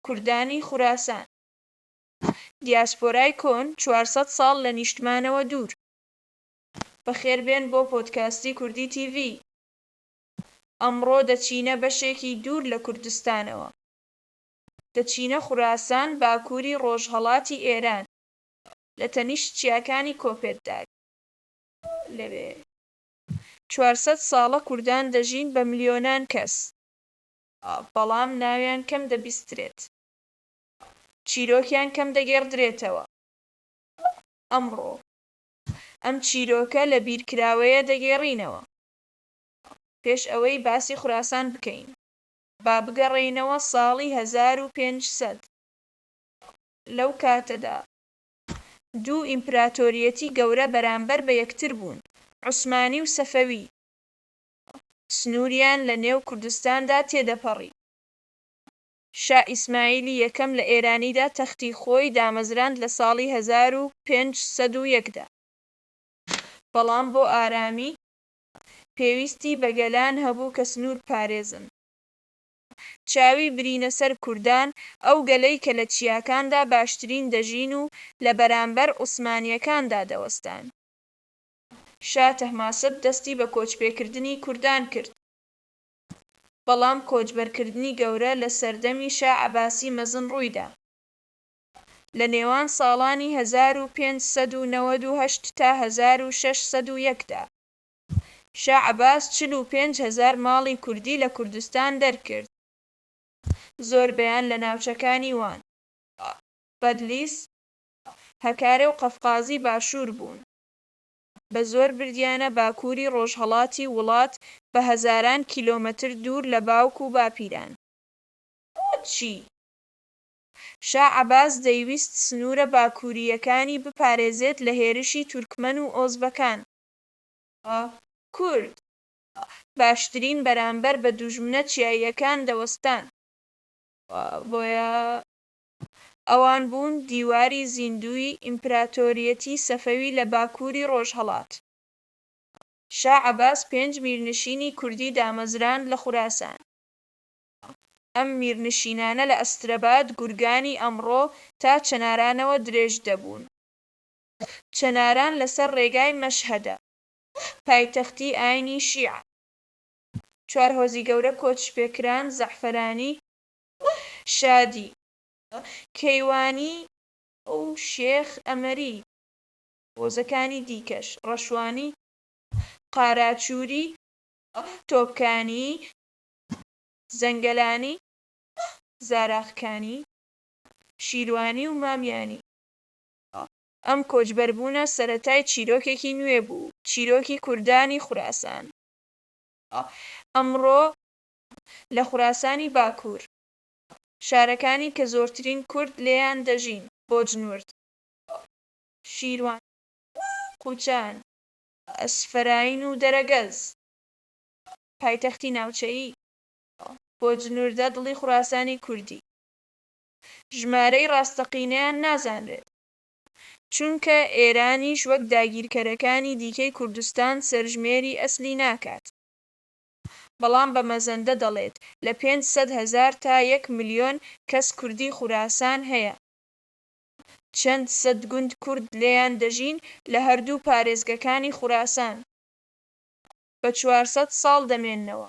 کوردانی خوراسان. دیاسپۆرای کۆن، 400 ساڵ لە نیشتمانەوە دوور. بەخێربێن بۆ پۆدکاستی کوردی تیڤی. ئەمڕۆ دەچینە بەشێکی دوور لە کوردستانەوە. دەچینە خوراسان باکووری ڕۆژهەڵاتی ئێران، لە تەنیشت چیاکانی کۆپێتداگ. لەوێ 400 ساڵە کوردان دەژین بە ملیۆنان کەس. بەڵام ناویان کەم دەبیسترێت. چیرۆکیان کەم دەگێڕدرێتەوە. ئەمڕۆ ئەم چیرۆکە لەبیرکراوەیە دەگێڕینەوە. پێش ئەوەی باسی خوراسان بکەین. با بگەڕێینەوە ساڵی 1500. لەو کاتەدا دوو ئیمپراتۆریەتی گەورە بەرامبەر بە یەکتر بوون، عوسمانی و سەفەوی. سنووریان لە نێو کوردستاندا تێدەپەڕی. شا ئیسماعیلی یەکەم لە ئێرانیدا تەختی خۆی دامەزراند لە ساڵی 1501 دا. بەڵام بۆ ئارامی، پێویستی بە گەلان هەبوو کە سنوور پارێزن. چاوی برینە سەر کوردان، ئەو گەلەی کە لە چیاکاندا باشترین دەژین و لە بەرامبەر عوسمانییەکاندا دەوەستان. شا تەهماسب دەستی بە کۆچپێکردنی کوردان کرد. بەڵام کۆچبەرکردنی گەورە لە سەردەمی شا عەباسی مەزن ڕوویدا. لە نێوان ساڵانی 1598 تا 1601 دا. شا عەباس 45 هەزار ماڵی کوردی لە کوردستان دەرکرد. زۆربەیان لە ناوچەکانی وان، بەدلیس، هەکارێ و قەفقازی باشوور بوون. بە زۆر بردیانە باکووری ڕۆژهەڵاتی وڵات بە هەزاران کیلۆمەتر دوور لە باوک و باپیران. بۆچی؟ شا عەباس دەیویست سنوورە باکوورییەکانی بپارێزێت لە هێرشی تورکمەن و ئۆزبەکان. کورد باشترین بەرامبەر بە دوژمنە چیاییەکان دەوەستان. بۆیە ئەوان بوون دیواری زیندووی ئیمپراتۆریەتی سەفەوی لە باکووری ڕۆژهەڵات. شا عەباس پێنج میرنشینی کوردی دامەزراند لە خوراسان. ئەم میرنشینانە لە ئەسترەباد، گورگانی ئەمڕۆ، تا چنارانەوە درێژ دەبوون. چناران لەسەر ڕێگای مەشهەدە، پایتەختی ئاینی شیعە. چوار هۆزی گەورە کۆچپێکران، زەعفەرانی، شادی، کەیوانی و شێخ ئەمەری. هۆزەکانی دیکەش، ڕەشوانی، قاراچووری، تۆپکانی، زەنگەلانی، زاراخکانی، شیروانی و مامیانی. ئەم کۆچبەربوونە سەرەتای چیرۆکێکی نوێ بوو، چیرۆکی کوردانی خوراسان. ئەمڕۆ لە خوراسانی باکوور، شارەکانی کە زۆرترین کورد لێیان دەژین، بۆجنورد، شیروان، قوچان، ئەسفەراین و دەرەگەز. پایتەختی ناوچەیی بۆجنوردە، دڵی خوراسانی کوردی. ژمارەی ڕاستەقینەیان نازانرێت، چونکە ئێرانیش وەک داگیرکەرەکانی دیکەی کوردستان سەرژمێری ئەسلی ناکات، بەڵام بە مەزەندە دەڵێت لە 500 هەزار تا یەک ملیۆن کەس کوردی خوراسان هەیە. چەند سەد گوند کورد لێیان دەژین لە هەردوو پارێزگەکانی خوراسان. بە 400 ساڵ دەمێننەوە.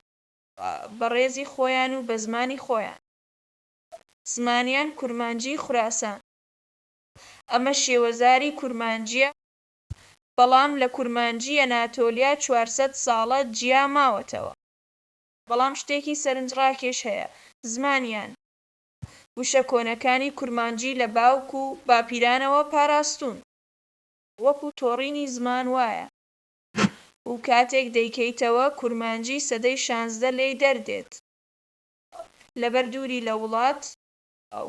بە ڕێزی خۆیان و بە زمانی خۆیان. زمانیان کورمانجیی خوراسان. ئەمە شێوەزاری کورمانجییە، بەڵام لە کورمانجیی ئەناتۆلیا 400 ساڵە جیا ماوەتەوە. بەڵام شتێکی سەرنجڕاکێش هەیە، زمانیان. وشە کۆنەکانی کورمانجی لە باوک و باپیرانەوە پاراستوون. وەکوو تۆرینی زمان وایە. و کاتێک دەیکەیتەوە کورمانجیی سەدەی شانزدە لێی دەردێت. لەبەر دووری لە وڵات،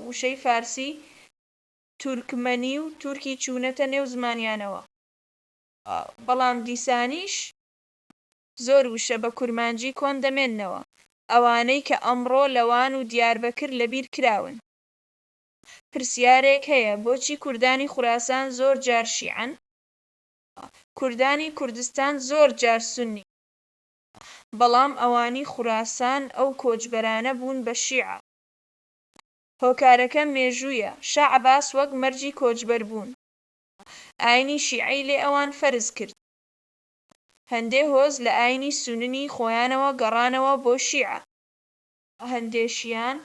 وشەی فارسی، تورکمەنی و تورکی چوونەتە نێو زمانیانەوە. بەڵام دیسانیش زۆر وشە بە کورمانجیی کۆن دەمێننەوە، ئەوانەی کە ئەمڕۆ لە وان و دیاربەکر لەبیر کراون. پرسیارێک هەیە، بۆچی کوردانی خوراسان زۆر جار شیعەن؟ کوردانی کوردستان زۆر جار سوننین؟ بەڵام ئەوانی خوراسان ئەو کۆچبەرانە بوون بە شیعە. هۆکارەکە مێژوویە، شا عەباس وەک مەرجی کۆچبەربوون، ئاینی شیعەی لێ ئەوان فەرز کرد. هەندێ هۆز لە ئاینی سوننی خۆیانەوە گەڕانەوە بۆ شیعە. هەندێشیان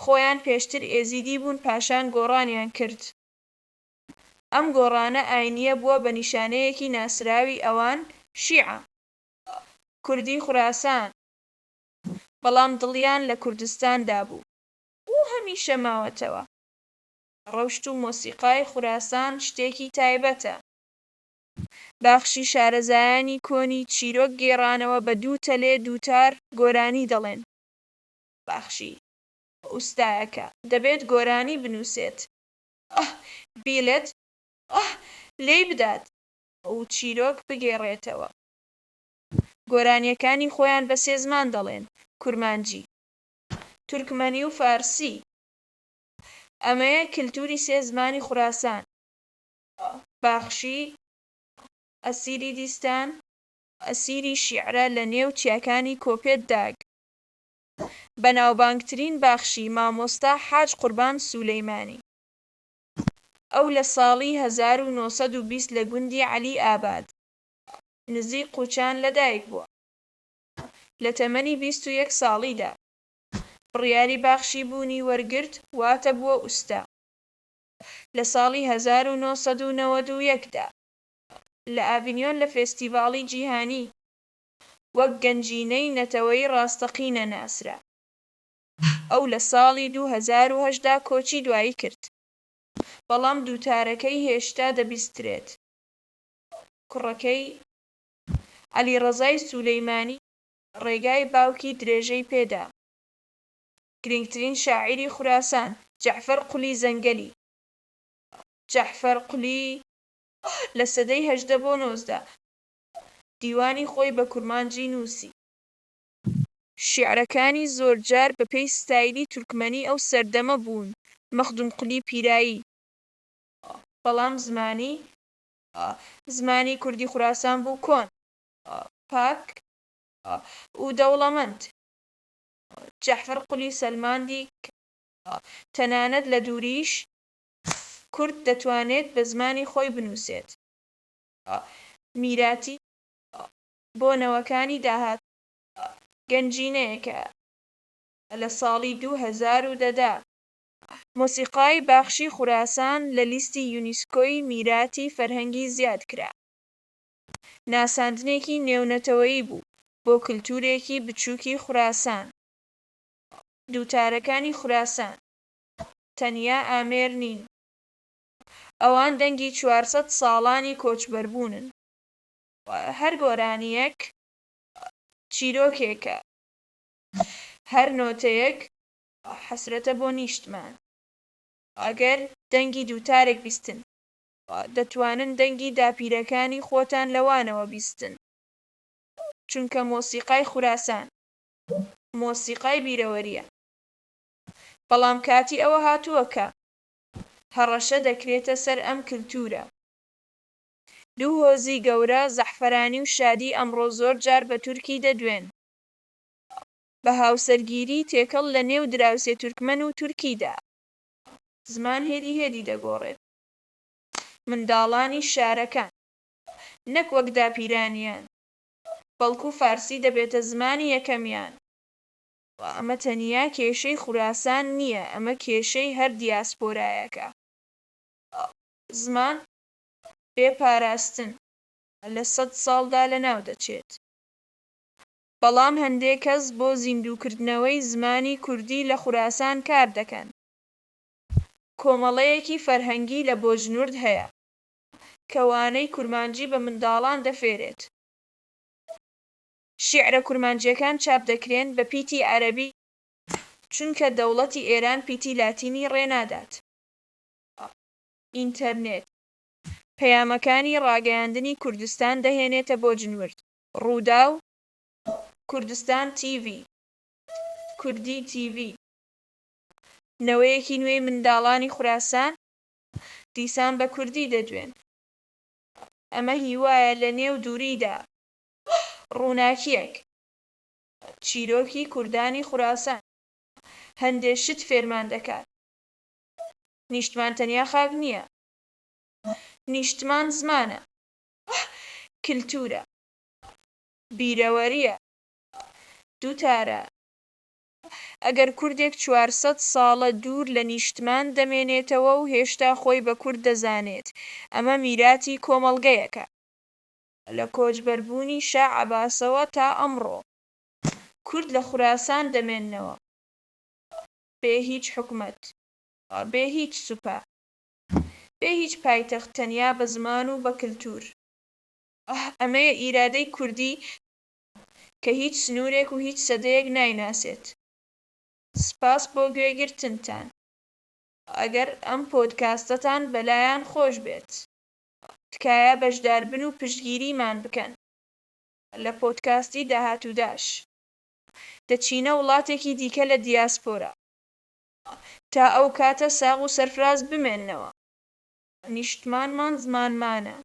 خۆیان پێشتر ئێزیدی بوون پاشان گۆڕانیان کرد. ئەم گۆڕانە ئاینییە بووە بە نیشانەیەکی ناسراوی ئەوان، شیعە. کوردی خوراسان، بەڵام دڵیان لە کوردستاندا بوو و هەمیشە ماوەتەوە. ڕەوشت و مۆسیقای خوراسان شتێکی تایبەتە. باخشی شارەزایانی کۆنی چیرۆک گێڕانەوە بە دوو تەلێ دووتار گۆرانی دەڵێن. باخشی ئوستایەکە دەبێت گۆرانی بنووسێت، بیڵێت، لێی بدات و چیرۆک بگێڕێتەوە. گۆرانییەکانی خۆیان بە سێ زمان دەڵێن، کورمانجی. تورکمەنی و فارسی. ئەمەیە کلتوری سێ زمانی خوراسان. باخشی ئەسیری دیستان، ئەسیری شیعرە لە نێو چیاکانی کۆپێت داگ. بەناوبانگترین باخشی مامۆستا حاج قوربان سولەیمانی. ئەو لە ساڵی 1920 لە گوندی عەلی ئاباد، نزیک قوچان لەدایک بووە. لە تەمەنی 21 ساڵیدا بڕیاری باخشی بوونی وەرگرت واتە بووە ئوستا. لە ساڵی 1991 دا لە ئاڤینیۆن لە فێستیڤاڵی جیهانی وەک گەنجینەی نەتەوەیی ڕاستەقینە ناسرا. ئەو لە ساڵی 2008 دا کۆچی دوایی کرد. بەڵام دووتارەکەی هێشتا دەبیسترێت. کوڕەکەی، عەلیڕەزای سولەیمانی ڕێگای باوکی درێژەی پێ دا. گرینگترین شاعیری خوراسان، جەعفەر قولی زەنگەلی، جەعفەر قولی، لە سەدەی 18 بۆ 19، دیوانی خۆی بە کورمانجی نووسی. شیعرەکانی زۆرجار بەپێی ستایلی تورکمەنی ئەو سەردەمە بوون، مەخدوم قولی پیرایی، بەڵام زمانی زمانی کوردی خوراسان بوو کۆن، پاک و دەوڵەمەند. جەعفەر قولی سەلماندی کە تەنانەت لە دووریش کورد دەتوانێت بە زمانی خۆی بنووسێت. میراتی بۆ نەوەکانی داهاتوو گەنجینەیەکە. لە ساڵی 2010 دا مۆسیقای باخشی خوراسان لە لیستی یونیسکۆی میراتی فەرهەنگی زیاد کرا. ناساندنێکی نێونەتەوەیی بوو بۆ کلتورێکی بچووکی خوراسان. دووتارەکانی خوراسان تەنیا ئامێر نین. ئەوان دەنگی 400 ساڵانی کۆچبەربوونن. هەر گۆرانییەک چیرۆکێکە. هەر نۆتەیەک حەسرەتە بۆ نیشتمان. ئەگەر دەنگی دووتارێک بیستن. دەتوانن دەنگی داپیرەکانی خۆتان لەوانەوە بیستن. چونکە مۆسیقای خوراسان مۆسیقای بیرەوەرییە. بەڵام کاتی ئەوە هاتووە کە. هەڕەشە دەکرێتە سەر ئەم کلتورە. دوو هۆزی گەورە، زەعفەرانی و شادی ئەمڕۆ زۆر جار بە تورکی دەدوێن. بە هاوسەرگیریی تێکەڵ لە نێو دراوسێ تورکمەن و تورکیدا. زمان هێدی هێدی دەگۆڕێت. منداڵانی شارەکان نەک وەک داپیرانیان، بەڵکو فارسی دەبێتە زمانی یەکەمیان. ئەمە تەنیا کێشەی خوراسان نییە، ئەمە کێشەی هەر دیاسپۆرایەکە. زمان بێ پاراستن لە سەد ساڵدا لەناو دەچێت. بەڵام هەندێ کەس بۆ زیندووکردنەوەی زمانی کوردی لە خوراسان کار دەکەن. کۆمەڵەیەکی فەرهەنگی لە بۆجنورد هەیە کە وانەی کورمانجی بە منداڵان دەفێرێت. شیعرە کورمانجییەکان چاپ دەکرێن بە پیتی عەرەبی چونکە دەوڵەتی ئێران پیتی لاتینی ڕێ نادات. ئینتەرنێت پەیامەکانی ڕاگەیاندنی کوردستان دەهێنێتە بۆجنورد، ڕووداو، کوردستان تیڤی، کوردی تیڤی. نەوەیەکی نوێی منداڵانی خوراسان دیسان بە کوردی دەدوێن. ئەمە هیوایە لە نێو دووریدا، ڕووناکییەک. چیرۆکی کوردانی خوراسان. هەندێ شت فێرمان دەکات. نیشتمان تەنیا خاک نییە. نیشتمان زمانە. کلتوورە. بیرەوەرییە. دووتارە. ئەگەر کوردێک 400 ساڵە دوور لە نیشتمان دەمێنێتەوە و هێشتا خۆی بە کورد دەزانێت، ئەمە میراتی کۆمەڵگەیەکە. لە کۆچبەربوونی شا عەباسەوە تا ئەمڕۆ. کورد لە خوراسان دەمێننەوە. بێ هیچ حکومەت. بێ هیچ سوپا. بێ هیچ پایتەخت تەنیا بە زمان و بە کلتور. ئەمەیە ئیرادەی کوردی کە هیچ سنوورێک و هیچ سەدەیەک نایناسێت. سپاس بۆ گوێگرتنتان. ئەگەر ئەم پۆدکاستەتان بەلایان خۆش بێت. تکایە بەشداربن و پشتگیریمان بکەن. لە پۆدکاستی داهاتووداش. دەچینە وڵاتێکی دیکە لە دیاسپۆرا. تا ئەو کاتە ساغ و سەرفراز بمێننەوە. نیشتمانمان زمانمانە.